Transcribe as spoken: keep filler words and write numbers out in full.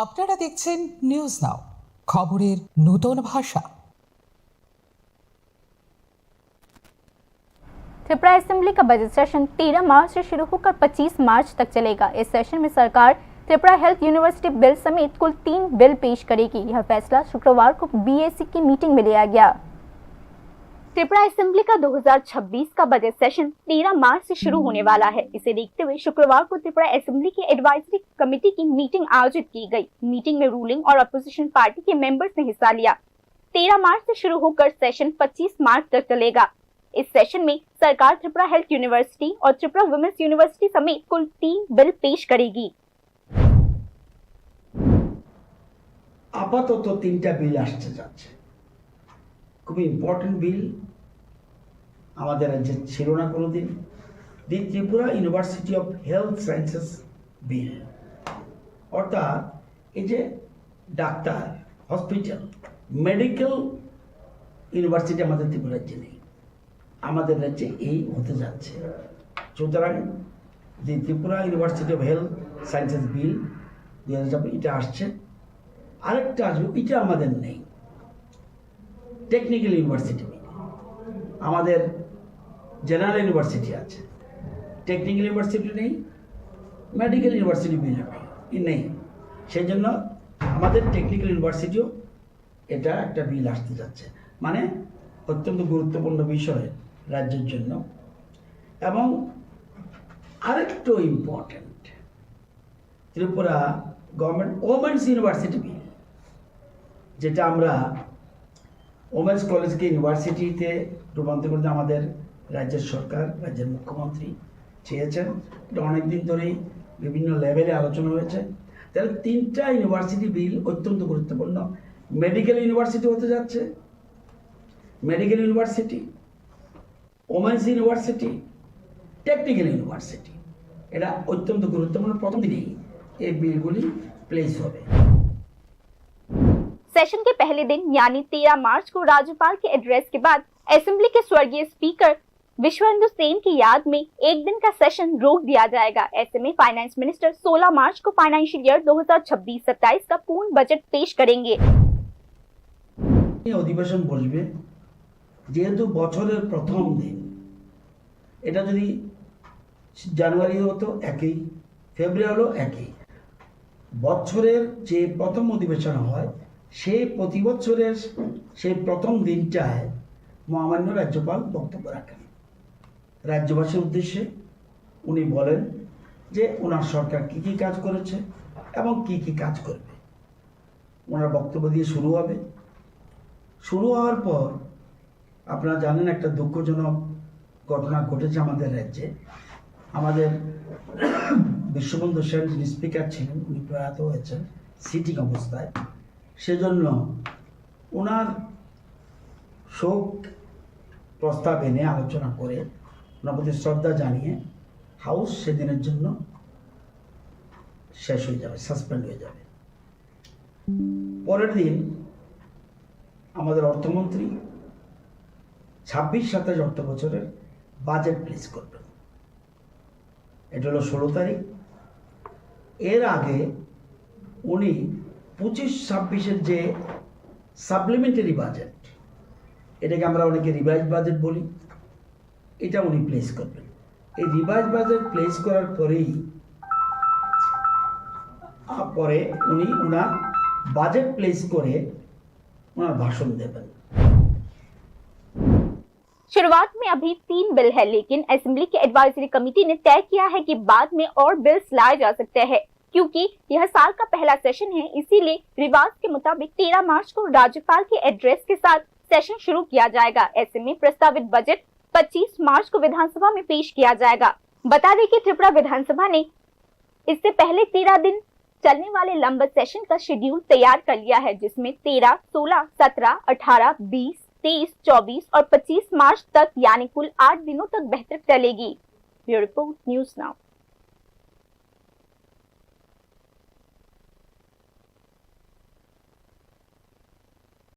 আপনারা দেখছেন news now, খবরের নতুন ভাষা। त्रिपुरा असेंबली का बजट सेशन तेरह मार्च से शुरू होकर पच्चीस मार्च तक चलेगा। इस सेशन में सरकार त्रिपुरा हेल्थ यूनिवर्सिटी बिल समेत कुल तीन बिल पेश करेगी। यह फैसला शुक्रवार को बीएसी की मीटिंग में लिया गया। त्रिपुरा असेंबली का दो हज़ार छब्बीस का बजट सेशन तेरह मार्च से शुरू होने वाला है। इसे देखते हुए शुक्रवार को त्रिपुरा असेंबली की एडवाइजरी कमेटी की मीटिंग आयोजित की गई। मीटिंग में रूलिंग और अपोजिशन पार्टी के मेंबर्स ने हिस्सा लिया। तेरह मार्च से शुरू होकर सेशन पच्चीस मार्च तक चलेगा। इस सेशन में सरकार त्रिपुरा हेल्थ यूनिवर्सिटी और त्रिपुरा वुमेन्स यूनिवर्सिटी समेत कुल तीन बिल पेश करेगी। আপাতত তিনটা বিল আসতে যাচ্ছে। খুবই ইম্পর্টেন্ট বিল, আমাদের রাজ্যে ছিল না কোনোদিন। The Tripura university of health sciences bill, অর্থাৎ এই যে ডাক্তার, হসপিটাল, মেডিকেল ইউনিভার্সিটি আমাদের ত্রিপুরা রাজ্যে নেই। আমাদের রাজ্যে এই হতে যাচ্ছে। সুতরাং যে Tripura university of health sciences bill দুই হাজার ছাব্বিশ, এটা আসছে। আরেকটা আসবে, এটা আমাদের নেই, টেকনিক্যাল ইউনিভার্সিটি বিল। আমাদের জেনারেল ইউনিভার্সিটি আছে, টেকনিক্যাল ইউনিভার্সিটি নেই, মেডিকেল ইউনিভার্সিটি বিল নেই। সেই জন্য আমাদের টেকনিক্যাল ইউনিভার্সিটিও এটা একটা বিল আসতে যাচ্ছে, মানে অত্যন্ত গুরুত্বপূর্ণ বিষয় রাজ্যের জন্য। এবং আরেকটু ইম্পর্টেন্ট, ত্রিপুরা গভর্নমেন্ট ওমেন্স ইউনিভার্সিটি বিল, যেটা আমরা ওমেন্স কলেজকে ইউনিভার্সিটিতে রূপান্তর করতে আমাদের রাজ্যের সরকার, রাজ্যের মুখ্যমন্ত্রী চেয়েছেন। এটা অনেকদিন ধরেই বিভিন্ন লেভেলে আলোচনা হয়েছে। তাহলে তিনটা ইউনিভার্সিটি বিল অত্যন্ত গুরুত্বপূর্ণ। মেডিকেল ইউনিভার্সিটি হতে যাচ্ছে, medical university, women's university, technical university. এটা অত্যন্ত গুরুত্বপূর্ণ। প্রথম দিনেই এই বিলগুলি প্লেস হবে। सेशन के पहले दिन यानी तेरह मार्च को राज्यपाल के एड्रेस के बाद असेंबली के स्वर्गीय स्पीकर विश्वेंद्र सेन की याद में एक दिन का सेशन रोक दिया जाएगा। ऐसे में फाइनेंस मिनिस्टर सोलह मार्च को फाइनेंशियल ईयर दो हज़ार छब्बीस सत्ताईस का पूर्ण बजट पेश करेंगे। এই অধিবেশন বসবে, যেহেতু বছরের প্রথম দিন, এটা যদি জানুয়ারি হতো একই, ফেব্রুয়ারি হলো একই। বছরের যে প্রথম অধিবেশন হয়, সেই প্রতি বছরের সেই প্রথম দিনটায় মহামান্য রাজ্যপাল বক্তব্য রাখেন। রাজ্যবাসীর উদ্দেশ্যে উনি বলেন যে ওনার সরকার কি কি কাজ করেছে এবং কি কি কাজ করবে। ওনার বক্তব্য দিয়ে শুরু হবে। শুরু হওয়ার পর আপনারা জানেন, একটা দুঃখজনক ঘটনা ঘটেছে আমাদের রাজ্যে। আমাদের বিশ্ববন্ধু সেন যিনি স্পিকার ছিলেন, উনি প্রয়াত হয়েছেন সিটিং অবস্থায়। সেজন্য ওনার শোক প্রস্তাব এনে আলোচনা করে, ওনার প্রতি শ্রদ্ধা জানিয়ে হাউস সেদিনের জন্য শেষ হয়ে যাবে, সাসপেন্ড হয়ে যাবে। পরের দিন আমাদের অর্থমন্ত্রী ছাব্বিশ সাতাশ অর্থ বছরের বাজেট প্লেস করবেন। এটা হলো ষোলো তারিখ। এর আগে উনি পঁচিশ ছাব্বিশের যে সাপ্লিমেন্টারি বাজেট, এটাকে আমরা অনেকে রিভাইজ বাজেট বলি, এটা উনি প্লেস করবেন। এই রিভাইজ বাজেট প্লেস করার পরেই আ, পরে উনি ওনার বাজেট প্লেস করে ওনার ভাষণ দেবেন। शुरुआत में अभी तीन बिल है, लेकिन असेंबली की एडवाइजरी कमेटी ने तय किया है कि बाद में और बिल्स लाए जा सकते हैं। क्योंकि यह साल का पहला सेशन है, इसीलिए रिवाज के मुताबिक तेरह मार्च को राज्यपाल के एड्रेस के साथ सेशन शुरू किया जाएगा। ऐसे में प्रस्तावित बजट पच्चीस मार्च को विधानसभा में पेश किया जाएगा। बता दें कि त्रिपुरा विधानसभा ने इससे पहले तेरह दिन चलने वाले लंबे सेशन का शेड्यूल तैयार कर लिया है, जिसमें तेरह, सोलह, सत्रह, अठारह, बीस, तेईस, चौबीस और पच्चीस मार्च तक, यानी कुल आठ दिनों तक बैठक चलेगी। Bureau report, news now.